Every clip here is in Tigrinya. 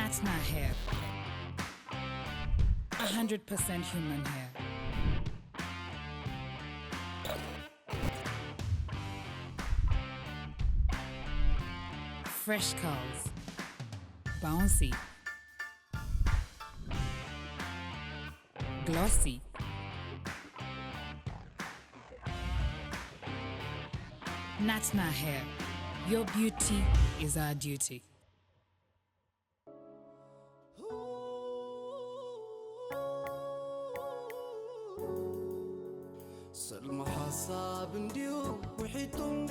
It's not hair. A hundred percent human hair. Fresh curls. Bouncy. Glossy. Natna hair. Your beauty is our duty. ሰልሚ ሓሳብ እንድዩ ውሒጡኒ፣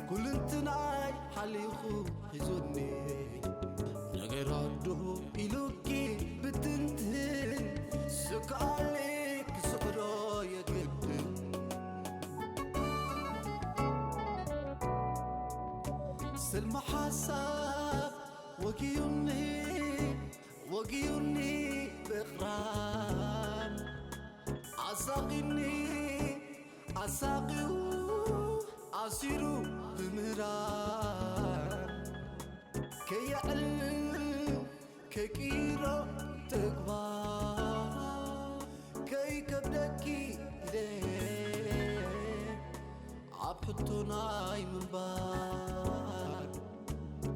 ኩልንትናይ ሓሊኹ ሒዙኒ። ነገር ኣዱ ኢሉኪ ብትንትን፣ ስክኣሊ ክስዕሮ የግድን። ስልሚ ሓሳብ ወጊዩኒ፣ ወጊዩኒ ብቕራን፣ ኣሳቒኒ ኣሳቒዩ፣ ኣሲሩ ብምህራን፣ ከየዕልል ከይቅይሮ ተግባር፣ ከይከብደኪ ኢለ ኣብ ሕቶ ናይ ምንባር፣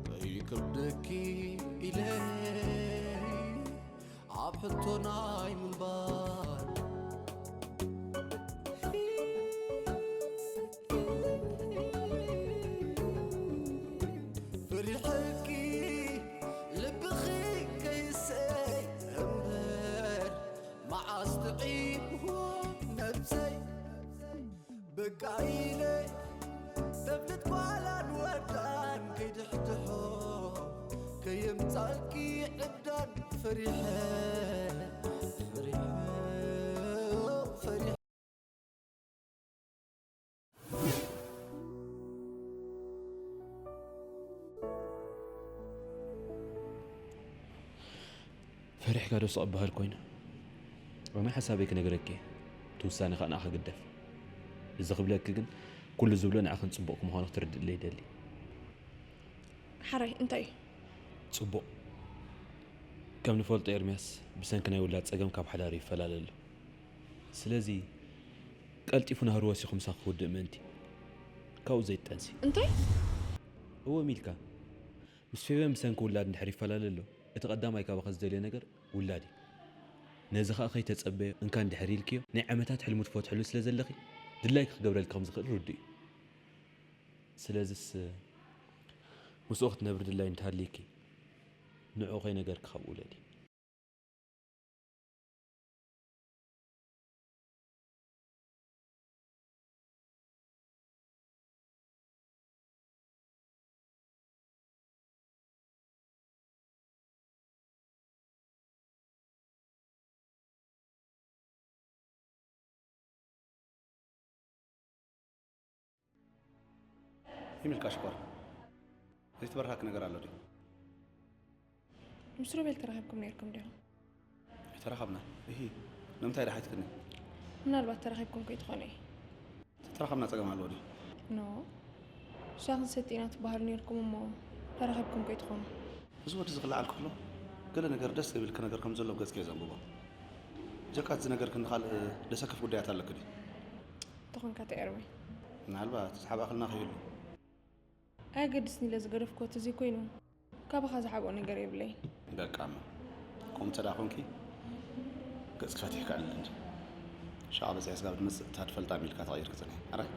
ከይከብደኪ ኢለ ኣብ ሕቶ ናይ ምንባር። ፈሪሐኪ ልብኺ ከይሰይ እምበር፣ መዓስ ጥዒምዎ ነብሰይ። በቃ ኢለ ተፍልጥ ጓላን ወዳን ከይድሕድሖ፣ ከየምጻልኪ ዕብዳን ፈሪሐ፣ ፈሪሐ፣ ፈሪሐ። ፈሪሕካ ዶ ስቕ በሃል ኮይነ? ኣነ ሓሳበይ ክነግረኪ እየ። እቲ ውሳነ ኸኣ ንዓኺ ግደፍ። እዚ ክብለኪ ግን ኩሉ ዝብሎ ንዓኽን ጽቡቕ ምዃኑ ክትርድእለይ ይደሊ። ሓራይ እንታይ እዩ? ጽቡቕ። ከም ንፈልጦ ኤርምያስ ብሰንኪ ናይ ውላድ ጸገም ካብ ሓዳሩ ይፈላለ ኣሎ። ስለዚ ቀልጢፉ ናህሩ ወሲኹ ምሳኺ ክውድእ ምእንቲ ካብኡ ዘይትጠንሲ። እንታይ? እወ ሚልካ፣ ምስ ፌቨን ብሰንኪ ውላድ እንድሕር ይፈላለ ኣሎ፣ እቲ ቀዳማይ ካባኻ ዝደልዮ ነገር ውላድ እዩ። ነዚ ኸኣ ከይተጸበዮ እንካ እንድሕር ኢልክዮ ናይ ዓመታት ሕልሙ ትፈትሕሉ ስለ ዘለኺ ድላይኪ ክገብረልኪ ከም ዝኽእል ርዱእ እዩ። ስለዝስ ምስኡ ክትነብሪ ድላይ እንተሃልይኪ ንዕኡ ከይነገርኪ ካብኡ ውለዲ። ይምልካ ሽኮር፣ ዘይተበረሃክ ነገር ኣሎ ድዩ? ምስ ሮቤል ተራኺብኩም ነይርኩም ዲኹም? ኣይተራኸብና። እሂ፣ ንምንታይ ድሓትክኒ? ምናልባት ተራኺብኩም ከይትኾኑ እየ። ተተራኸብና ጸገም ኣለዎ ድዩ? ኖ፣ ሻሂ ክንሰቲ ኢና ትበሃሉ ነይርኩም እሞ ተራኺብኩም ከይትኾኑ። እዚ ወዲ እዚ ክለዓል ከሎ ገለ ነገር ደስ ዘይብልኪ ነገር ከም ዘሎ ኣብ ገጽኪ እየ ዘንብቦ። ብጀካ እዚ ነገር ክንዲ ካልእ ደሰክፍ ጉዳያት ኣለኪ ድዩ? እንተኾንካ እታ ኤርሚ። ምናልባት ዝሓብኣኽልና ከይህሉ። ኣየገድስን ኢለ ዝገደፍክዎ ተዘይኮይኑ ካባኻ ዝሓብኦ ነገር የብለይን። በቃ እሞ ከምኡ እንተ ደኣ ኾንኪ ገጽኪ ፈቲሕኪ ኣለኒ። ሻዕ በዚኣ ስጋብ ድመጽእ እታ ትፈልጣ ሚልካ ተቐይርኪ ጽንሒ። ኣራይ።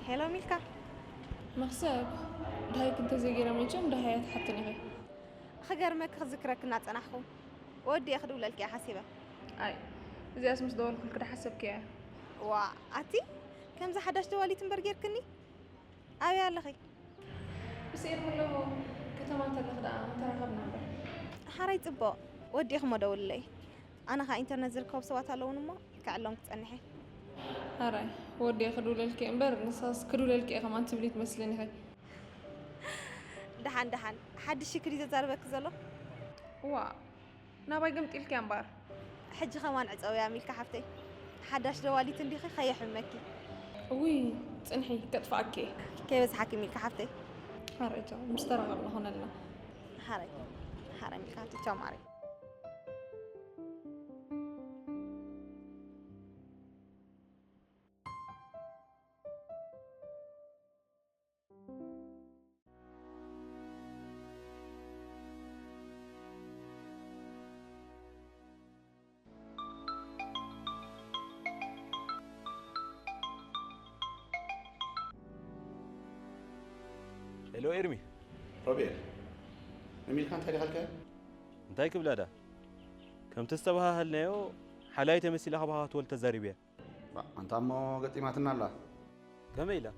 ሄሎ ሚልካ። መኽሰብ፣ ደሃይክ እንተዘይገይረ መቸም ደሃያ ትሓትን ኢኺ። ክገርመኪ ክዝክረኪ እናጸናሕኩ ወዲኤ ክድውለልኪ እየ ሓሲበ። ኣይ፣ እዚኣስ ምስ ደወልኩልኪ ዶ ሓሰብክያ እያ? ዋ፣ ኣቲ ከምዚ ሓዳሽ ደዋሊት እምበር ጌርክኒ? ኣበይ ኣለኺ? ምስ ኤርሚ ኣለኹ። ከተማ እንተለኺ ደኣ ምተራኸብና እምበር። ሓራይ ጽቡቕ። ወዲእኺ እሞ ደውልለይ። ኣነ ኸኣ ኢንተርነት ዝርከቡ ሰባት ኣለዉኒ እሞ ክዕሎም ክጸንሕ እየ። ሓራይ፣ ወዲኤ ክድውለልኪ እየ እምበር፣ ንሳስ ክድውለልኪ እየ ከማን ትብሊ ትመስልኒ ኢኺ። ደሓን፣ ደሓን። ሓድሽ ሽክሪ ዘዛርበኪ ዘሎ? ዋእ፣ ናባይ ገምጢልኪያ እምበኣር። ሕጂ ኸማን ዕጸውያ ሚልካ ሓፍተይ። ሓዳሽ ደዋሊት እንዲኺ ከየሕመኪ። እውይ፣ ጽንሒ፣ ከጥፍኣኪ እየ። ከይበዝሓኪ ሚልካ ሓፍተይ። ሓራይ ቻው፣ ምስ ተራኸብና ኾነልና። ሓራይ፣ ሓራይ ሚልካ ሓፍተይ፣ ቻው ማዓረይ። ሄሎ ኤርሚ። ሮቤል፣ ንሚልካ እንታይ ዲኻ ኢልካዮ? እንታይ ክብላ ዳ? ከምቲ ዝተባሃሃልናዮ ሓላይ ተመሲላ ካባኻ ክትወልድ ተዛሪበያ። ባ፣ ኣንታ እሞ ገጢማትና ኣላ። ከመይ ኢላ?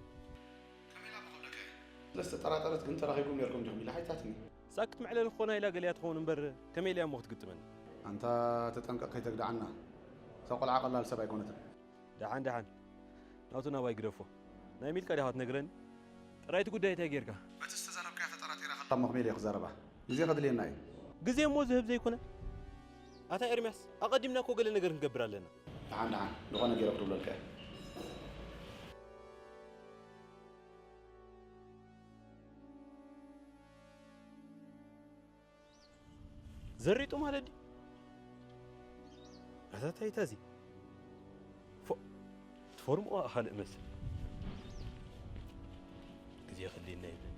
ከመይ ኢላ ምኸብደካ እያ? ስለ ዝተጠራጠረት ግን ተራኺብኩም ነይርኩም ዲኹም ኢላ ሓቲታትኒ። ሳክት መዕለሊ ክኾና ኢላ ገሊያ ትኸውን እምበር ከመይ ኢላ እሞ ክትግጥመኒ? ኣንታ ተጠንቀቕ ከይተግድዓና። እታ ቆልዓ ቀላል ሰብ ኣይኮነትን። ደሓን ደሓን ናቱ ናባይ ግደፎ። ናይ ሚልካ ዲኻ ትነግረኒ? ጥራይ እቲ ጉዳይ እንታይ ጌርካ? በቲ ዝተዛረብካዮ ተጠራጢረ ከላ እሞ ከመይ ኢለ ክዛረባ? ግዜ ከድልየና እዩ። ግዜ እሞ ዝህብ ዘይኮነ? ኣታ ኤርምያስ፣ ኣቐዲምና እኮ ገለ ነገር ክንገብር ኣለና። ደሓን ደሓን ዝኾነ ገይረ ክድውለልካ እየ። ዘሪጡ ማለት ድዩ? ኣታ እንታይ እታ እዚ? ፎእ፣ ትፎርምዋ ካልእ መስል። ግዜ ክልየና ይብለኒ።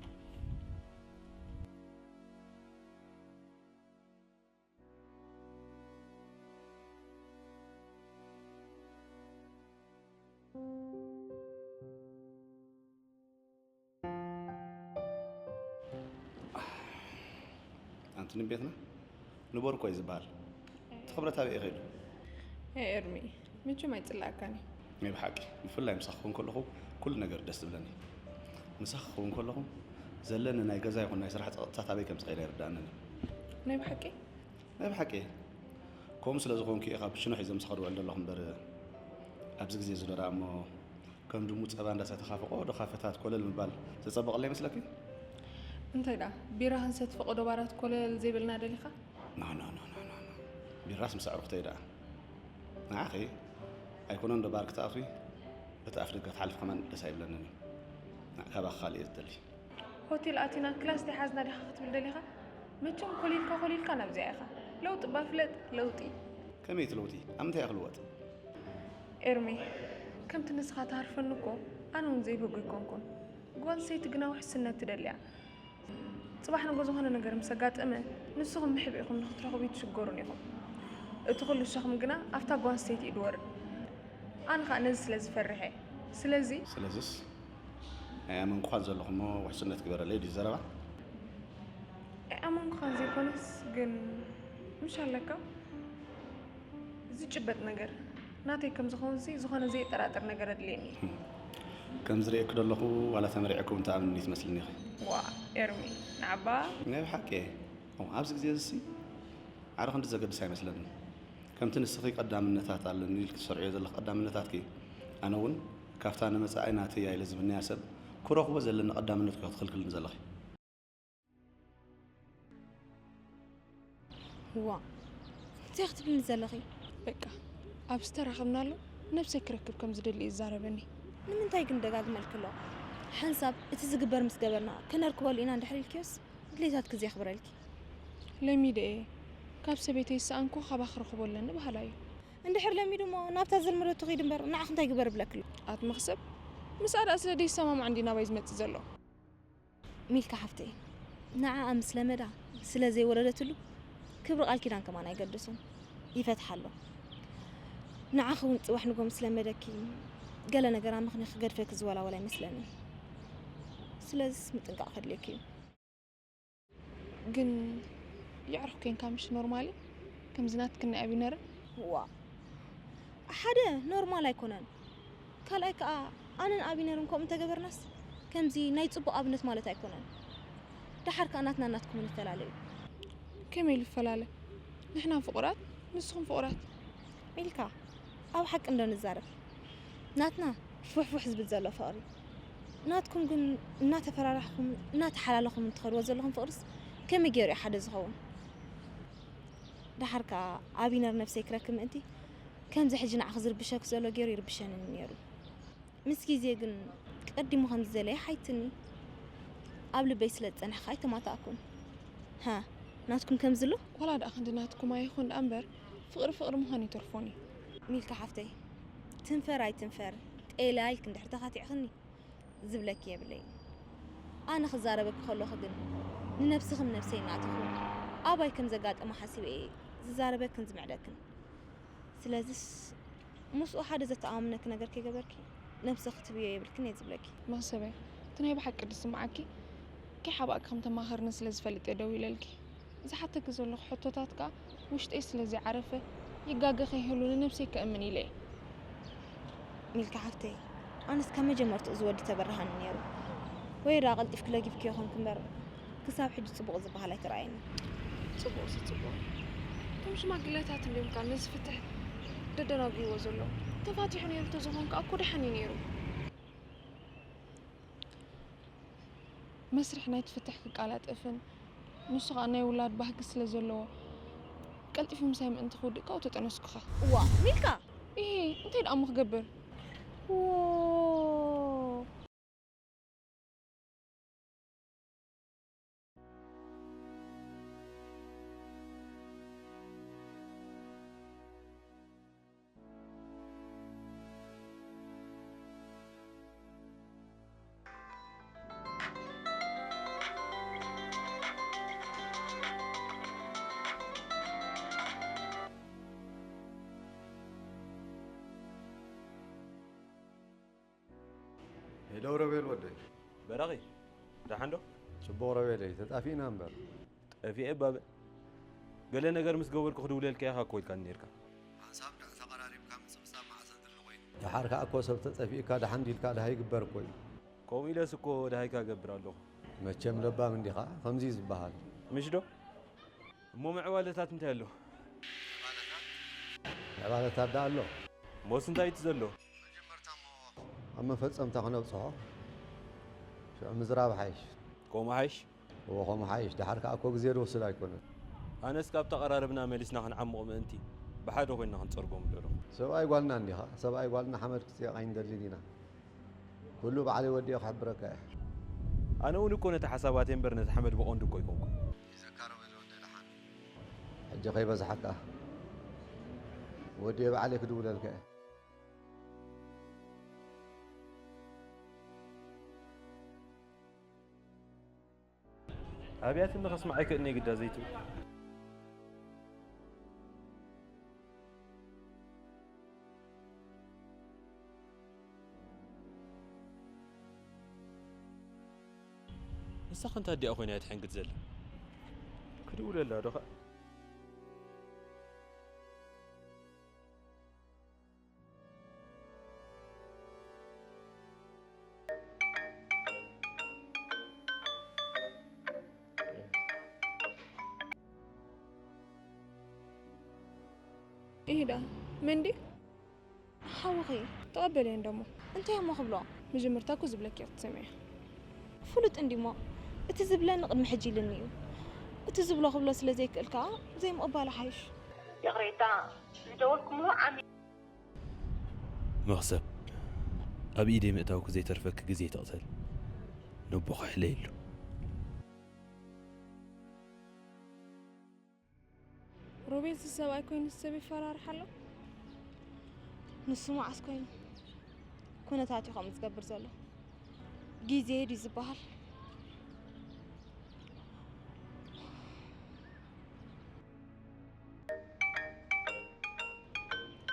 ኣንቲ ንቤትና ንቦር እኮ እዩ ዝበሃል። እቲ ክብረት ኣበይ እዩ ከይዱ? ኤ ኤርሚ፣ መቸም ኣይጽላእካን እዩ። ናይ ብሓቂ፣ ብፍላይ ምሳኺ ክኸውን ከለኹ ኩሉ ነገር ደስ ዝብለኒ። ምሳኺ ክኸውን ከለኹ ዘለኒ ናይ ገዛ ይኹን ናይ ስራሕ ጸቕጥታት ኣበይ ከም ዝኸይድ ኣይርድኣንን እዩ። ናይ ብሓቂ? ናይ ብሓቂ። ከምኡ ስለ ዝኾንኩ እየ ካብ ሽኖ ሒዘ ምሳኺ ድውዕል ዘለኹ እምበር ኣብዚ ግዜ እዚ ዶ ደኣ እሞ ከም ድሙ ጸባ እንዳሰተኻ ፈቖዶ ካፈታት ኮለል ምባል ዘጸብቐለይ ይመስለኪ? እንታይ ደኣ ቢራ ክንሰቲ ፈቖዶ ባራት ኮለል ዘይብልና ደሊኻ? ኖ ኖ ኖ ኖ ኖ ኖ። ቢራስ ምስ ኣዕሩኽተይ ደኣ። ንዓኺ ኣይኮነን ዶ ባር ክትኣትዊ በቲ ኣፍ ደገ ክትሓልፊ ከማን ደስ ኣይብለንን እዩ። ንዓ ካባኺ ካልእ እየ ዝደሊ። ሆቴል ኣቲና ክላስ ተይሓዝና ዲኻ ክትብል ደሊኻ? መቸም ኮሊልካ ኮሊልካ ናብዚኣ ኢኻ። ለውጢ እባ ፍለጥ፣ ለውጢ። ከመይ እቲ ለውጢ? ኣብ ምንታይ እየ ክልወጥ? ኤርሚ፣ ከምቲ ንስኻ ትሃርፈኒ እኮ ኣነ እውን ዘይብህጉ ኣይኮንኩን። ጓል ሰይቲ ግና ውሕስነት ትደሊ እያ። ጽባሕ ንጎ ዝኾነ ነገር ምስ ኣጋጠመ ንስኹም ብሕብኢኹም ንኽትረኽቡ ኣይትሽገሩን ኢኹም። እቲ ኩሉ ሸኽሚ ግና ኣብታ ጓል ሰይቲ እዩ ዝወርድ። ኣነ ኸኣ ነዚ ስለ ዝፈርሕ እየ። ስለዚ ስለዝስ? ኣይኣመንኩኻን ዘለኹ እሞ ውሕስነት ግበረለይ ድዩ ዘረባ? ኣይኣመንኩኻን ዘይኮነስ ግን ምሽ ኣለካ ዝጭበጥ ነገር ናተይ ከም ዝኾንሲ ዝኾነ ዘየጠራጥር ነገር ኣድልየኒ እዩ። ከም ዝርእየኪ ዘለኹ ዋላ ተመሪዕኪ እውን ትኣምንኒ ትመስልኒ ኢኺ። ዋእ ኤርሚ ንዓባ ናይ ብሓቂ እየ። እሞ ኣብዚ ግዜ እዚሲ ዓረ ክንዲ ዘገድስ ኣይመስለንን። ከምቲ ንስኺ ቀዳምነታት ኣለኒ ኢልኪ ትሰርዕዮ ዘለኺ ቀዳምነታትኪ ኣነ እውን ካብታ ንመጻኢ ናተይ እያ ኢለ ዝምነያ ሰብ ክረኽቦ ዘለኒ ቀዳምነት ኢኺ ክትኽልክልኒ ዘለኺ። ዋእ እንታይ ክትብልኒ ዘለኺ? በቃ ኣብ ዝተራኸብናሉ ነብሰይ ክረክብ ከም ዝደሊ እዩ ዝዛረበኒ። ንምንታይ ግን ደጋግመልኪ ኣሎ? ሓንሳብ እቲ ዝግበር ምስ ገበርና ከነርክበሉ ኢና እንድሕር ኢልክዮስ ድሌታትኪ ዘየኽብረልኪ። ለሚደ እየ። ካብ ሰበይተይ ዝሰኣንኩ ካባኺ ክረኽቦ ኣለኒ በሃላይ እዩ። እንድሕር ለሚዱ እሞ ናብታ ዝለመደቶ ኺድ እምበር ንዓኺ እንታይ ግበር እብለኪ ኣሎ? ኣት መኽሰብ ምስኣ ደኣ ስለ ደይሰማማዕ እንድዩ ናባይ ዝመጽእ ዘሎ። ሚልካ ሓፍተይ ንዓኣ ምስ ለመዳ ስለ ዘይወለደትሉ ክብሪ ቃል ኪዳን ከማን ኣይገድሶን። ይፈትሓ ኣሎ። ንዓኺ እውን ጽባሕ ንጎ ምስ ለመደኪ ገለ ነገር ኣመኽንዩ ክገድፈኪ ዝወላወል ኣይመስለንን። ስለዚስ ምጥንቃቕ ከድልየኪ እዩ። ግን የዕሩኽ ኬንካ ምሽ ኖርማሊ ከምዚ ናትክን ናይ ኣቢነርን? ዋእ ሓደ ኖርማል ኣይኮነን፣ ካልኣይ ከኣ ኣነን ኣቢነርን ከምኡ እንተገበርናስ ከምዚ ናይ ጽቡቕ ኣብነት ማለት ኣይኮነን። ደሓር ከኣ ናትና ናትኩም ንፈላለዩ። ከመይ ልፈላለ? ንሕና ፍቑራት፣ ንስኹም ፍቑራት። ሚልካ፣ ኣብ ሓቂ እንዶ ንዛረብ? ናትና ፉሕፉሕ ዝብል ዘሎ ፍቕሪ፣ ናትኩም ግን እናተፈራራሕኩም እናተሓላለኹም እንትኸድዎ ዘለኹም ፍቕርስ ከመይ ገይሩ እዩ ሓደ ዝኸውን? ደሓር ከኣ ኣቢነር ነብሰይ ክረክብ ምእንቲ ከምዚ ሕጂ ንዓኺ ዝርብሸኪ ዘሎ ገይሩ ይርብሸኒ ነይሩ። ምስ ግዜ ግን ቀዲሙ ከም ዝደለየ ሓይትኒ። ኣብ ልበይ ስለ ዝጸንሐ ከኣ ኣይተማታእኩን። ሃ፣ ናትኩም ከምዚ ኣሎ? ዋላ ደኣ ክንዲ ናትኩም ኣይኹን ደኣ እምበር፣ ፍቕሪ ፍቕሪ ምዃን ይተርፎን እዩ። ሚልካ ሓፍተይ፣ ትንፈር ኣይትንፈር፣ ጤለ ኢልኪ እንድሕር ተኻቲዕክኒ ዝብለኪ የብለይን። ኣነ ክዛረበኪ ከለኹ ግን ንነብስኽን ነብሰይ እናእተኹ ኣባይ ከም ዘጋጠመ ሓሲበ እየ ዝዛረበክን ዝምዕደክን። ስለዚስ ምስኡ ሓደ ዘተኣማምነኪ ነገር ከይገበርኪ ነብስኺ ክትብዮ የብልክን እየ ዝብለኪ። መኽሰበይ፣ እቲ ናይ ብሓቂ ዝስምዓኪ ከይሓባእኪ ከም ተማኽርኒ ስለ ዝፈልጥ እየ ደዊለልኪ። ዝሓተኪ ዘለኹ ሕቶታት ከኣ ውሽጠይ ስለ ዘይዓረፈ ይጋገ ከይህሉ ንነብሰይ ከእምን ኢለ እየ። ሚልካ ሓፍተይ፣ ኣነስ ካብ መጀመርትኡ እዚ ወዲ ተበራሃኒ ነይሩ። ወይ ደኣ ቀልጢፍኪ ለጊብክዮ ኾንኪ እምበር፣ ክሳብ ሕጂ ጽቡቕ ዝበሃል ኣይተራእየኒ። ጽቡቕሲ ጽቡቕ። እቶም ሽማግለታት እንድዮም ከኣ ነዚ ፍትሕ ደደናጉይዎ ዘለዉ። ተፋቲሑ ነይሩ ተዝኾን ከኣ እኮ ደሓን እዩ ነይሩ። መስርሕ ናይቲ ፍትሕ ክቀላጠፍን ንሱ ከኣ ናይ ውላድ ባህጊ ስለ ዘለዎ፣ ቀልጢፉ ምሳይ ምእንቲ ክውድእ ካብኡ ተጠነስኩኻ። እዋ፣ ሚልካ! ኢሂ፣ እንታይ ደኣ እሞ ክገብር? ዎ! ሄሎ ሮቤል ወደይ። በራኺ፣ ደሓን ዶ? ጽቡቕ ሮቤለይ፣ ተጣፊእና እምበር። ጠፊኤ ባበ። ገለ ነገር ምስ ገበርኩ ክድውለልካ ኢኻ እኮ ኢልካኒ ኔርካ። ሓንሳብ ደኣ ተቐራሪብካ ምጽብጻብ መዓስ ኣድሊ ኮይኑ? ደሓር ከኣ እኮ ሰብ ተጠፊእካ ደሓን ዲልካ ደሃይ ይግበር እኮ እዩ። ከምኡ ኢለስ እኮ ደሃይካ እገብር ኣለኹ። መቸም ለባም እንዲኻ፣ ከምዚ እዩ ዝበሃል። ምሽ ዶ? እሞ ምዕባለታት እንታይ ኣሎ? ምዕባለታት ደኣ ኣሎ። እሞስ እንታይ እቲ ዘሎ? መጀመርታ እሞ ኣብ መፈጸምታ ክነብጽሖ ሽዑ ምዝራብ ሓይሽ። ከምኡ ሓይሽ? እወ ከምኡ ሓይሽ። ደሓር ከኣ እኮ ግዜ ዝወስድ ኣይኮነን። ኣነስ ካብ ተቐራረብና መሊስና ክንዓምቖ ምእንቲ ብሓደ ኮይንና ክንጸርጎም ኣለኹ። ሰብኣይ ጓልና እንዲኻ። ሰብኣይ ጓልና ሓመድ ክጽየቕ ኣይንደልን ኢና። ኩሉ ባዕለይ ወዲኤ ክሕብረካ እየ። ኣነ እውን እኮ ነቲ ሓሳባተይ እምበር ነቲ ሓመድ ብቐንዱ እኮ ኣይኮንኩን። ሒዘካ ሮቤል ወደይ ደሓን። ሕጂ ከይበዝሓካ። ወዲኤ ባዕለይ ክድውለልካ እየ። ኣብያትኒ ከስምዓይ ክእኒ ግዳ ዘይትብል። ንሳ ከንታ ኣዲኣ ኮይና እያ ትሕንግድ ዘላ። ክድውለላ ዶ ኸኣ? ኢሂዳ፣ መን ድዩ? ሓውኺ። ተቐበልዮ እንዶ እሞ። እንታይ እሞ ክብሎ? መጀመርታ እኮ ዝብለኪ ክትሰምዒ። ፍሉጥ እንድዩ እሞ፣ እቲ ዝብለኒ ቅድሚ ሕጂ ኢሉኒ እዩ። እቲ ዝብሎ ክብሎ ስለ ዘይክእል ከኣ ዘይምቕባል ይሓይሽ። ይቕሬታ፣ ዝደወልኩምሉ ዓሚ- መኽሰብ፣ ኣብ ኢደይ ምእታውኪ ዘይተርፈኪ ግዜ ትቕተል። ነቦኻ ሕለየሉ። ሮቤል እዚ ሰብኣይ ኮይኑ ሰብ ይፈራርሕ ኣሎ። ንሱ መዓስ ኮይኑ? ኩነታት እዩ ከምኡ ዝገብር ዘሎ። ግዜ ድዩ ዝበሃል?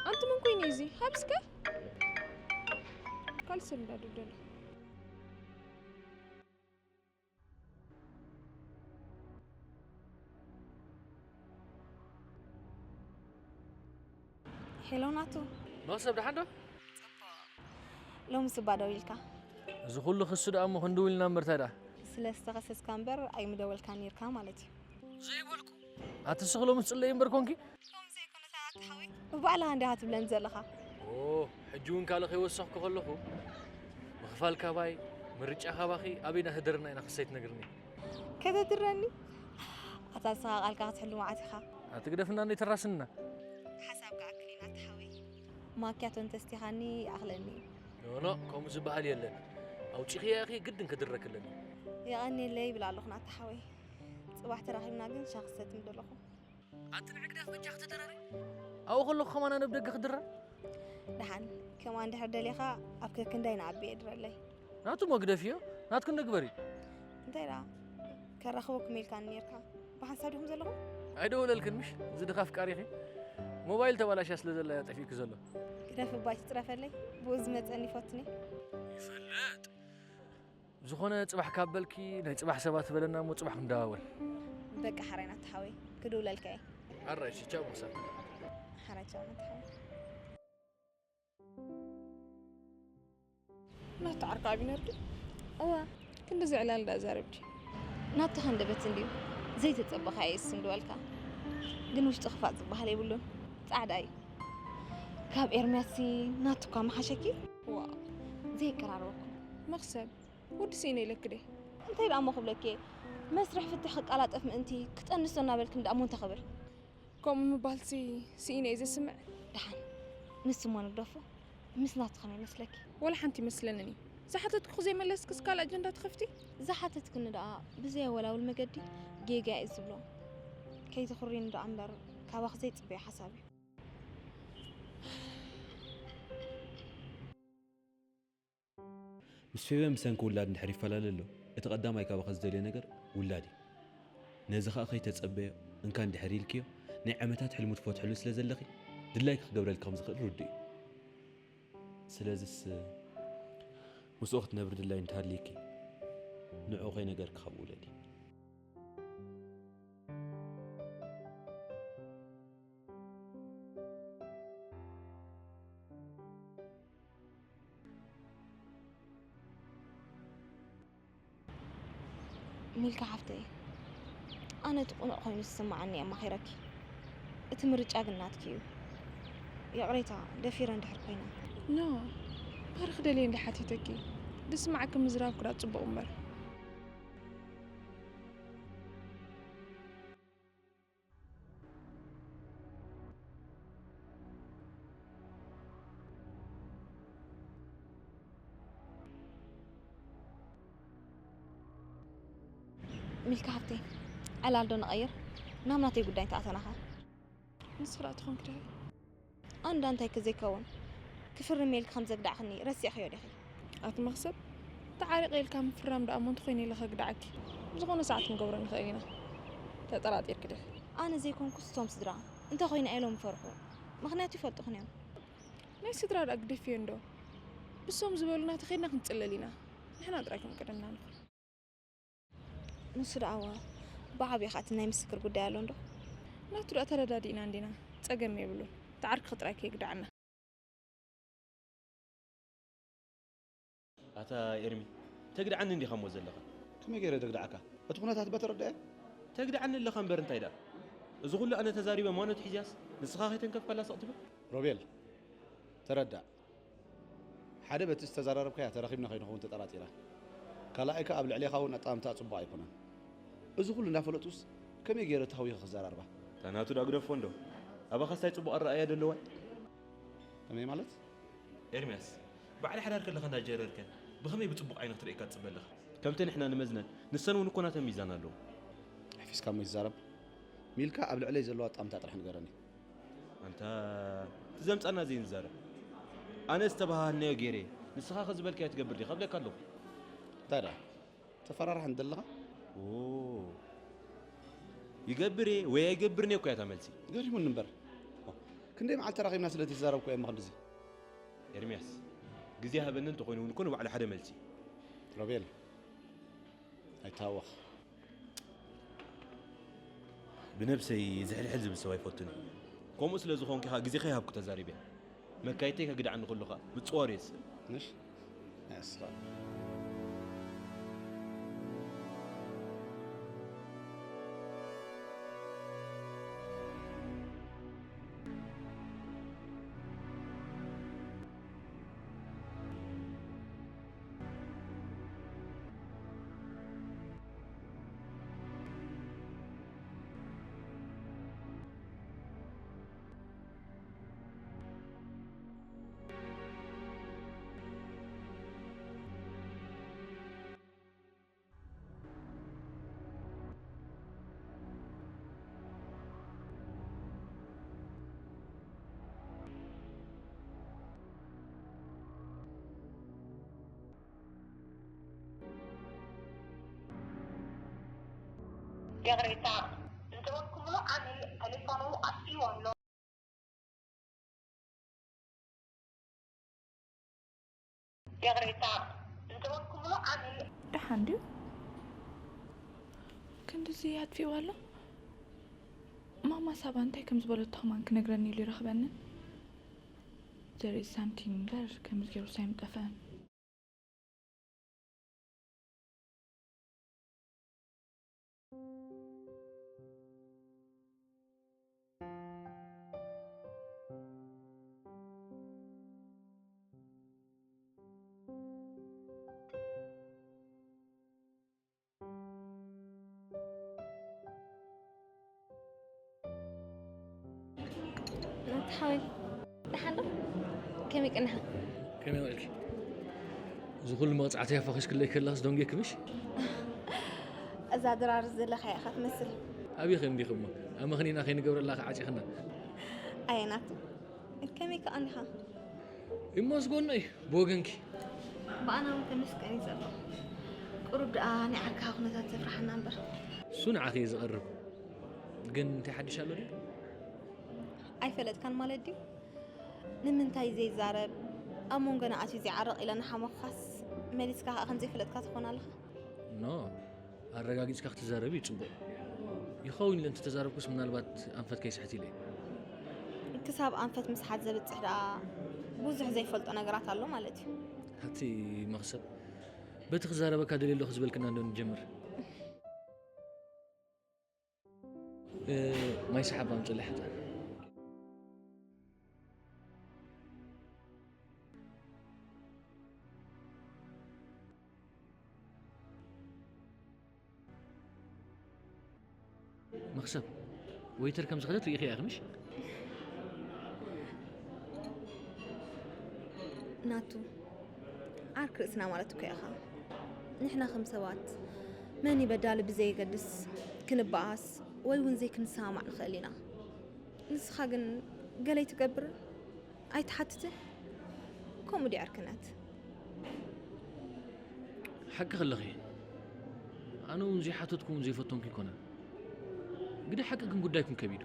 ኣንቲ መን ኮይኑ እዩ እዚ? ሃብ እስከ ካልእ ሰብ እንዳደደሎ። ሄሎ ናቱ። መኽሰብ ደሓን ዶ? ሎምስ እባ ደዊልካ? እዚ ኩሉ ክሱ ደኣ እሞ ክንድውል ኢና እምበር እንታይ ደኣ? ስለ ዝተኸሰስካ እምበር ኣይምደወልካን ነይርካ ማለት እዩ። ዘይበልኩ ኣቲ ስኽ ሎምስ ጽለይ እምበር ኮንኪ? ሎም ዘይኮነ ሰዓት ሓወይ ብባዕልኻ እንዲኻ ትብለን ዘለኻ። ኦ፣ ሕጂ እውን ካልእ ከይወሰኽኩ ከለኹ ምኽፋል ካባይ ምርጫ ካባኺ ኣበይ እናተደረና ኢና ክሳይ ትነግርኒ። ከተድረኒ? ኣታ ንስኻ ቃልካ ክትሕሉ መዓት ኢኻ። ኣቲ ግደፍና እንዴ ተራስንና። ሓሳብ ክኣክል ኢና ተሓወይ። ማኪያቶ እንተስቲኻኒ ይኣኽለኒ እዩ። ኖኖ፣ ከምኡ ዝበሃል የለን። ኣውጪኽያ ኢኺ ግድን ክድረክለኒ። የቐንየለይ ይብል ኣለኹ ናተሓወይ። ጽባሕ ተራኺብና ግን ሻሂ ክሰቲ ምደለኹ። ኣቲ ንዕግዳፍ በጃኺ ተደረሪ። ኣብኡ ከለኹ ከማን ኣነ ብደገ ክድረር? ደሓን ከምኣ እንድሕር ደሊኻ ኣብ ከክንዳይ ንኣቢ የድረለይ። ናቱ መግደፊዮ ናትኩ እንዶ ግበሪ። እንታይ ደኣ ከራኽበኩም ኢልካኒ ኔርካ። ብሓንሳብ ዲኹም ዘለኹም? ኣይደወለልክን ምሽ? እዚ ድኻ ኣፍቃሪኺ ሞባይል ተባላሽያ ስለ ዘላ እያ ጠፊእኪ ዘሎ። ግደፍ እባ ኣይትጽረፈለይ። ብኡ ዝመጸኒ ይፈትኒ። ይፈልጥ ዝኾነ ጽባሕ ካብ በልኪ ናይ ጽባሕ ሰባት በለና እሞ ጽባሕ ክንደዋወል። በቃ ሓራይ ናቲ ሓወይ ክድውለልካ እየ። ኣራይ ቻው መክሰብ። ሓራይ ቻው ናቲ ሓወይ። ናቲ ዓርካ ኣቢነር ድዩ? እወ። ክንዲ ዝዕላል ዳ ዛረብኪ? ናቱ ሃንደበት እንድዩ ዘይተጸበኻዮ ይስም ድበልካ። ግን ውሽጢ ክፋእ ዝበሃል የብሉን። ጻዕዳ እዩ። ካብ ኤርምያስ ናቱ እኳ መሓሸኪ። ዋ። ዘይቀራረበኩም። መኽሰብ ወዲ ስኢነ ኢለኪ ድየ? እንታይ ደኣ እሞ ክብለኪ እየ? መስርሕ ፍትሕ ክቀላጠፍ ምእንቲ ክጠንሶ እናበልክን ደኣ እሞ እንታይ ክብል? ከምኡ ምባልሲ ስኢነ እየ ዘስምዕ። ደሓን ንሱ እሞ ንግደፎ። ምስ ናቱ ከመይ ይመስለኪ? ወላ ሓንቲ ኣይመስለንን እዩ። ዝሓተትኩኺ ዘይመለስክስ ካልእ ኣጀንዳ ትኸፍቲ? ዝሓተትክኒ ደኣ ብዘየወላውል መገዲ ጌጋ እየ ዝብሎ። ከይትኹርይኒ ደኣ እምበር ካባኺ ዘይጽበዮ ሓሳብ እዩ። ምስ ፌበን ብሰንኪ ውላድ እንድሕር ይፈላለ ኣሎ፣ እቲ ቀዳማይ ካባኻ ዝደልዮ ነገር ውላድ እዩ። ነዚ ኸኣ ከይተጸበዮ እንካ እንድሕር ኢልክዮ፣ ናይ ዓመታት ሕልሙ ትፈትሕሉ ስለ ዘለኺ፣ ድላይኪ ክገብረልኪ ከም ዝኽእል ርዱእ እዩ። ስለዝስ ምስኡ ክትነብሪ ድላይ እንተሃልይኪ፣ ንዕኡ ከይነገርኪ ካብኡ ውለዲ። ሚልካ ሓፍተይ፣ ኣነ እቲ ቅኑዕ ኮይኑ ዝስምዓኒ እየ ኣማኺረኪ። እቲ ምርጫ ግን ናትኪ እዩ። ይቕሬታ፣ ደፊረ እንድሕር ኮይነ። ኖ፣ ባርኺ ደልየ እንድየ ሓቲተኪ፣ ዝስምዓኪ ምዝራብ ግዳ ጽቡቕ እምበር። ሚልካ ሓብተይ፣ ዕላል ዶ ንቐይር? ናብ ናተይ ጉዳይ እንተኣተናኻ። ንስኺ ደኣ ትኾንኪ ዲኺ? ኣንዳ እንታይ ከ ዘይከውን ክፍርም ኢልኪ ከም ዘግዳዕክኒ ረሲዕክዮ ዲኺ? ኣቲ መኽሰብ ተዓሪቐ ኢልካ ምፍራም ደኣ እሞ እንተኾይነ ኢለ ከግድዓኪ ብዝኾነ ሰዓት ክንገብሮ ንኽእል ኢና። ተጠራጢርኪ ዲኺ? ኣነ ዘይኮንኩስ እቶም ስድራ እንተኾይነ እዮም ይፈርሑ። ምኽንያቱ ይፈልጡኽን እዮም። ናይ ስድራ ደኣ ግደፍዮ እንዶ ብሶም ዝበሉና ተኸድና ክንጽለል ኢና። ንሕና ጥራይ ከም ቀደምና ንኹን። ንሱ ደኣ እወ ብዓብዩ ኸኣ እቲ ናይ ምስክር ጉዳይ ኣሎ እንዶ። ናቱ ደኣ ተረዳዲእና እንዲና ጸገም የብሉን። እቲ ዓርክኺ ጥራይ ከየግድዓና። ኣታ ኤርሚ ተግድዓኒ እንዲኻ እሞ ዘለኻ። ከመይ ገይረ ደግድዓካ? እቲ ኩነታት በተረድኣዮ። ተግድዓኒ ኣለኻ እምበር እንታይ ደኣ? እዚ ኩሉ ኣነ ተዛሪበ ማኖት ሒዝያስ ንስኻ ከይተንከፍካላ ስቕ ትብል? ሮቤል ተረዳእ። ሓደ በቲ ዝተዘራረብካያ ተረኺብና ከይንኸውን ተጠራጢረ። ካልኣይ ከኣ ኣብ ልዕሌኻ እውን ኣጠማምታኣ ጽቡቕ ኣይኮነን። እዚ ኩሉ እንዳፈለጡስ ከመይ ገይረ ተሃዊኸ ክዘራርባ? እታ ናቱ ደኣ ግደፎ እንዶ። ኣባኻስ ታይ ጽቡቕ ኣረኣእያ ዶ ኣለዋ? ከመይ ማለት? ኤርምያስ፣ በዓል ሓዳር ከለኻ እንዳጀረርከ ብኸመይ ብጽቡቕ ዓይኒ ክትርእየካ ትጽበ ኣለኻ? ከምቲ ንሕና ንመዝነን ንሰን እውን እኮ ናተን ሚዛን ኣለዎ። ኣሕፊስካ እሞ ይዛረብ። ሚልካ ኣብ ልዕለይ ዘለዋ ኣጣምታ ጥራሕ ንገረኒ። ኣንታ እቲ ዘምጻና ዘይንዛረብ። ኣነ ዝተባሃሃልናዮ ገይረ ንስኻ ከ ዝበልካዮ ትገብር ዲኻ እብለካ ኣለኹ። እንታይ ደኣ ተፈራርሓ እንደለኻ? ይገብር እየ ወይ ኣይገብርን እየ እኮ እያ እታ መልሲ። ገሪሙኒ እምበር ክንደይ መዓልቲ ተራኺብና ስለ ዘይተዛረብኩ እየ እሞ ክንድዚ። ኤርምያስ ግዜ ሃበኒ እንተኾይኑ እውን እኮ ንባዕሉ ሓደ መልሲ። ሮቤል ኣይትሃወኽ። ብነብሰይ ዝሕልሕል ዝብል ሰብ ኣይፈቱን እየ። ከምኡ ስለ ዝኾንኩ ኢኻ ግዜ ከይሃብኩ ተዛሪበ። መካይተይ ከግድዓኒ ከሎ ኸኣ ምጽዋር እየ ዝስእል። ምሽ? Yes, sir. ይቕሬታ፣ ዝደወልኩምሉ ዓሚል ቴሌፎኑ ኣጥፊእዎ ኣሎ። ይቕሬታ፣ ዝደወልኩምሉ ዓሚል ደሓን ድዩ? ክንድዚ ኣጥፊእዋ ኣሎ? ማማ ሳባ እንታይ ከም ዝበለቶ ከማን ክነግረኒ ኢሉ ይረኽበንን። There is something there ከምዚ ገይሩ ሳይም ጠፍአን። ናቲ ሓወይ፣ ደሓን ዶ? ከመይ ቀኒኻ? ከመይ ውዒልኪ? እዚ ኩሉ መቕጻዕቲ ኣፋኺስክለይ ከለኽስ ደንጊየኪ ምሽ? እዛ ድራር ዘለኻ ኢኻ ትመስል። ኣበይ ከ እንዲኺ እሞ? ኣመኽኒና ከይንገብረላ ከዓጺኽና። ኣየ ናቱ፣ ከመይ ከ ቀኒኻ? ይመስገኖ እዩ ብወገንኪ። ብኣና እውን ተመስገን እዩ ዘሎ። ቁሩብ ደኣ ናይ ዓርክኻ ኩነታት ዘፍርሓና እምበር። እሱ ንዓኺ እዩ ዝቐርብ። ግን እንታይ ሓድሽ ኣሎ ድዩ? ኣይፈለጥካን ማለት ድዩ? ንምንታይ ዘይዛረብ፣ ኣብ መንጎና ኣትዩ ዘይዓርቕ ኢለ ንሓመኹኻስ፣ መሊስካ ከኣ ከም ዘይፈለጥካ ትኾን ኣለኻ? ኖ፣ ኣረጋጊጽካ ክትዛረብ እዩ ጽቡቕ። ይኸውን ኢለ እንተተዛረብኩስ ምናልባት ኣንፈት ከይስሕት ኢለ። ክሳብ ኣንፈት ምስሓት ዘብጽሕ ደኣ ብዙሕ ዘይፈልጦ ነገራት ኣሎ ማለት እዩ። ኣቲ መኽሰብ፣ በቲ ክዛረበካ ደልየ ኣለኹ ዝበልክና እንዶ ንጀምር። እ፣ ማይ ሰሓብ ኣምጽእለይ ሕጻን። መኽሰብ፣ ወይተር ከም ዝኸደት ርኢኺ ኢኺ ምሽ? ናቱ፣ ዓርኪ ርእስና ማለት እኮ ኢኻ። ንሕና ከም ሰባት መን እዩ በዳሊ ብዘየገድስ ክንበኣስ ወይ እውን ዘይክንሰማማዕ ንኽእል ኢና። ንስኻ ግን ገለ ኣይትገብርን ኣይትሓትትን? ከምኡ ድዩ ዕርክነት? ሓቂ ከለኺ፣ ኣነ እውን ዘይሓተትኩ እውን ዘይፈተንኩ ኣይኮነን። ግደ ሓቂ ግን ጉዳይኩም ከቢዱ።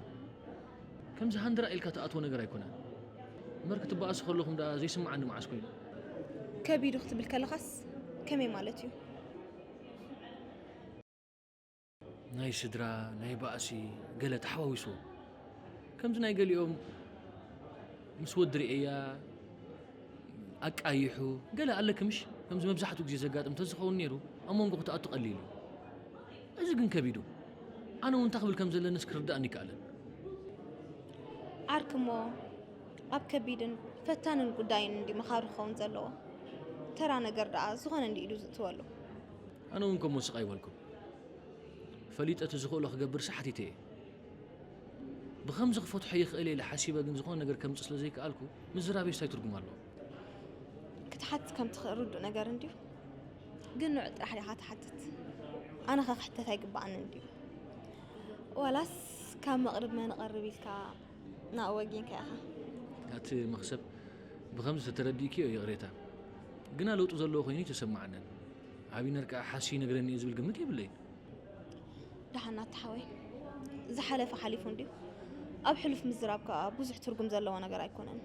ከምዚ ሃንድራ ኢልካ ትኣትዎ ነገር ኣይኮነን። እምበር ክትበኣሱ ከለኹም ደኣ ዘይስምዓኒ መዓስ ኮይኑ? ከቢዱ ክትብል ከለኻስ ከመይ ማለት እዩ? ናይ ስድራ፣ ናይ ባእሲ፣ ገለ ተሓዋዊስዎ። ከምዚ ናይ ገሊኦም ምስ ወዲ ርእያ ኣቃይሑ፣ ገለ ኣለኪ ምሽ? ከምዚ መብዛሕትኡ ግዜ ዘጋጥም እንተዝኸውን ነይሩ፣ ኣብ መንጎ ክትኣቱ ቀሊል እዩ። እዚ ግን ከቢዱ። ኣነ እውን እንታይ ክብል ከም ዘለንስ ክርድኣኒ ኣይከኣለን። ዓርኪ እሞ ኣብ ከቢድን ፈታንን ጉዳይን እንዲ መኻሪ ክኸውን ዘለዎ። ተራ ነገር ደኣ ዝኾነ እንዲ ኢዱ ዝእትወሉ። ኣነ እውን ከምኡ ስቕ ኣይበልኩን። ፈሊጠ እቲ ዝኽእሎ ክገብር ሓቲተ እየ። ብኸምዚ ክፈትሖ ይኽእል እየ ኢለ ሓሲበ ግን ዝኾነ ነገር ከምጽእ ስለ ዘይከኣልኩ ምዝራበይስ እንታይ ትርጉም ኣለዎ? ክትሓትት ከም ትኽእል ርዱእ ነገር እንድዩ። ግን ንዑ ጥራሕ ዲኻ ትሓትት? ኣነ ኸ ክሕተት ኣይግብኣንን ድዩ? ዋላስ ካብ መቕርብ መን እቐርብ ኢልካ ናብኡ ወጊንካ ኢኻ? ኣቲ መኽሰብ፣ ብኸምዚ ተተረዲእክዮ ይቕሬታ። ግና ለውጢ ዘለዎ ኮይኑ ኣይተሰማዓንን። ኣቢነር ከኣ ሓሲ ይነግረኒ እዩ ዝብል ግምት የብለይን። ደሓን ናቲ ሓወይ፣ ዝሓለፈ ሓሊፉ እንድዩ። ኣብ ሕሉፍ ምዝራብ ከኣ ብዙሕ ትርጉም ዘለዎ ነገር ኣይኮነን።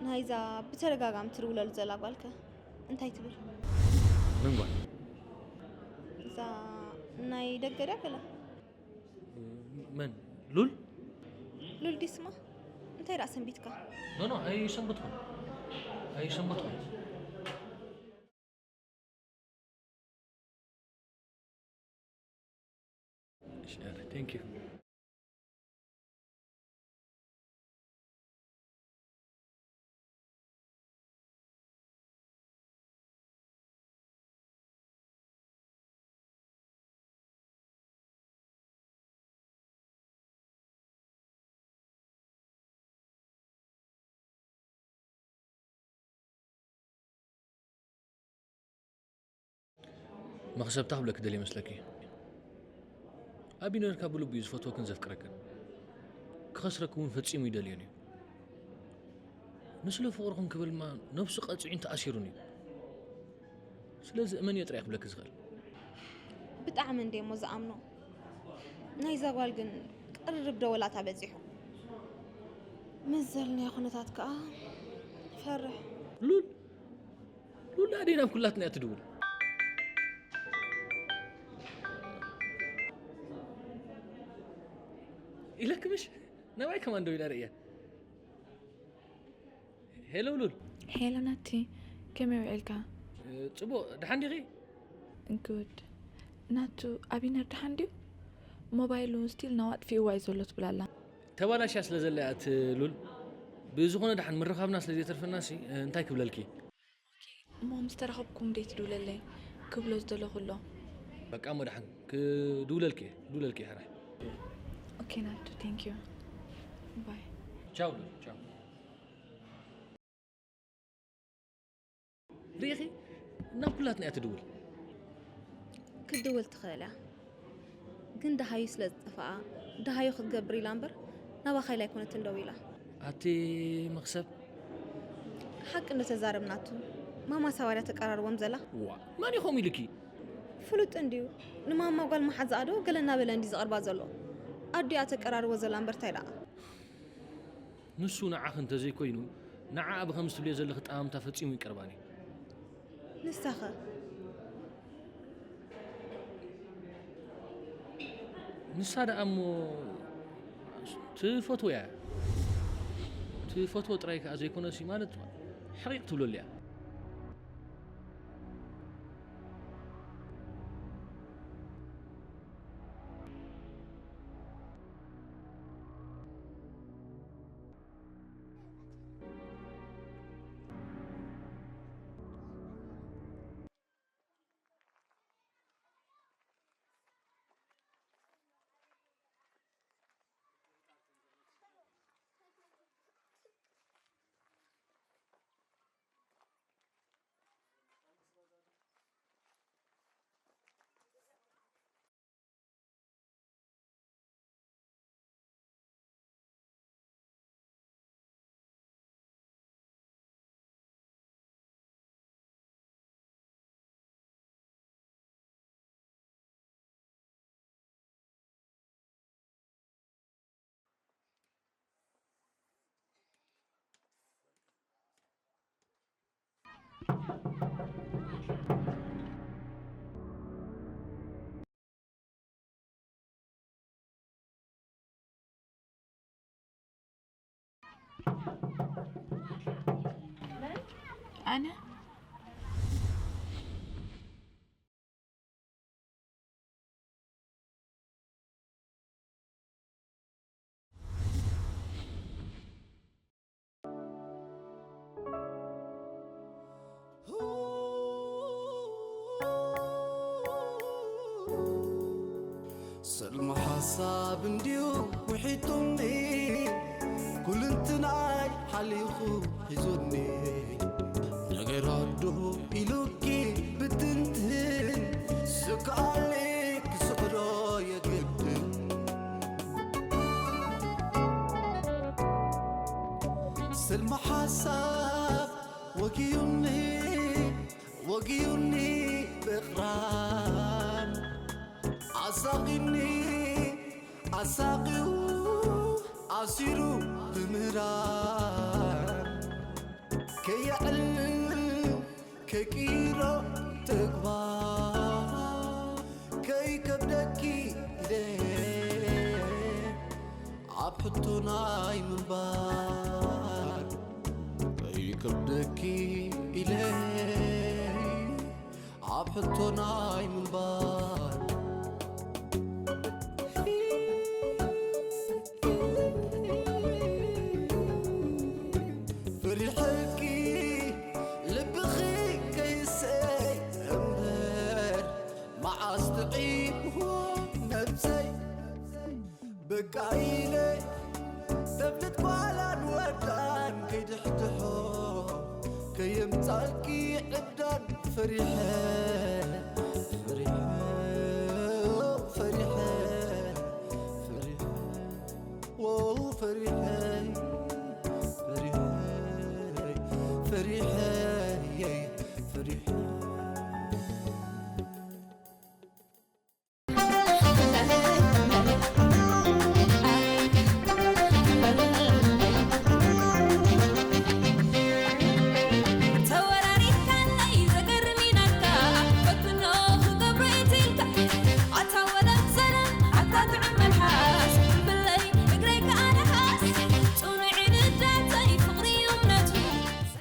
ናይዛ ብተደጋጋሚ ትድውለሉ ዘላ ጓልከ እንታይ ትብል? መን ጓል? እዛ ናይ ደገ ድያ ገለ? መን? ሉል? ሉል ድዩ ስማ? እንታይ ደኣ ሰንቢትካ? ኖ፣ ኖ፣ ኣይሰንበትኩን። ኣይሰንበትኩም። እሺ፣ ኧረ፣ thank you። መኽሰብታ ክብለኪ ደልየ መስለኪ? ኣቢነር ካብ ብልቡ እዩ ዝፈትወክን ዘፍቅረክን። ክኸስረኪ እውን ፈጺሙ ይደልዮን እዩ። ንስለ ፍቕርኹም ክብል ድማ ነብሱ ቀጺዑን ተኣሲሩን እዩ። ስለዚ እመንዮ ጥራይ ክብለኪ ዝኽእል። ብጣዕሚ እንድየ እሞ ዝኣምኖ። ናይዛ ጓል ግን ቅርርብ ደወላታ በጺሑ። ምስ ዘለናዮ ኩነታት ከኣ ፈርሕ። ሉል፣ ሉል ኣደይ ናብ ኩላትና እያ ትድውል። ኢለኪ ምሽ? ናባይ ከማን ደው ኢላ ርእያ። ሄሎ ሉል። ሄሎ ናቲ፣ ከመይ ውዒልካ? ጽቡቕ፣ ደሓን ዲኺ? ጉድ። ናቱ፣ ኣቢነር ደሓን ድዩ? ሞባይሉ ስቲል ናው ኣጥፊእዋ እዩ ዘሎ ትብል ኣላ። ተባላሽያ ስለ ዘላ እያ እቲ ሉል። ብዝኾነ ደሓን ምርኻብና ስለ ዘይተርፈናሲ፣ እንታይ ክብለልኪ? እሞ ምስ ተራኸብኩም ደይ ትድውለለይ ክብሎ ዝደለኹ ኣሎ። በቃ እሞ ደሓን ክድውለልኪ እየ፣ ክድውለልኪ እየ ሕራይ። ኦኬ ናቱ፣ ቴንክ ዩ። ባይ። ቻው ሉል፣ ቻው። ርኢኺ? ናብ ኩላትና እያ ትድውል። ክትድውል ትኽእል እያ። ግን ደሃዩ ስለ ዝጠፍኣ፣ ደሃዩ ክትገብር ኢላ እምበር፣ ናባኻ ኢላ ኣይኮነትን ደው ኢላ። ኣቲ መኽሰብ። ሓቂ እንዶ ተዛረብናቱ፣ ማማ ሳባ ድያ ተቀራርቦም ዘላ? ዋ፣ መን ኢኹም ኢልኪ? ፍሉጥ እንድዩ። ንማማ ጓል መሓዛኣ ዶ ገለ እናበለ እንድዩ ዝቐርባ ዘሎ። ኣዲኣ ተቀራርቦ ዘላ እምበር ታይ ደኣ? ንሱ ንዓኺ እንተዘይኮይኑ፣ ንዓኣ ብኸምዚ ትብልዮ ዘለኺ ጠማምታ ፈጺሙ ኣይቀርባን እዩ። ንሳኸ? ንሳ ደኣ እሞ ትፈትዎ እያ። ትፈትዎ ጥራይ ከኣ ዘይኮነሲ፣ ማለት፣ ሕቂቕ ትብለሉ እያ። ኣነ ሰልሚ ሓሳብ እንድዩ ውሒጡኒ፣ ኩልንትናይ ሓሊኹ ሒዙኒ። ነገር ኣዶ ኢሉኪ ብትንትን፣ ስክኣለይ ክስዕሮ የግድን። ሰልሚ ሓሳብ ወጊዩኒ፣ ወጊዩኒ ብቕራን፣ ኣሳቒኒ ኣሳቒዩ ኣሲሩ ብምህራን፣ ከየዕልል ከይቅይሮ ተግባር፣ ከይከብደኪ ኢለ ኣብ ሕቶ ናይ ምንባር፣ ክብደኪ ኢለ ኣብ ሕቶ ናይ ምንባር ፍሪሕኪ ልብኺ ከይሰይ እምበር መዓስ ጥዒምዎ ነብሰይ በቃ ኢለ ተብልት ጓላን ወዳን ከይድሕድሖ ከየምጻልኪ ዕብዳን ፈሪሐ ፈሪሐ ፈሪሐ ፈሪሐ ወው ፈሪሐ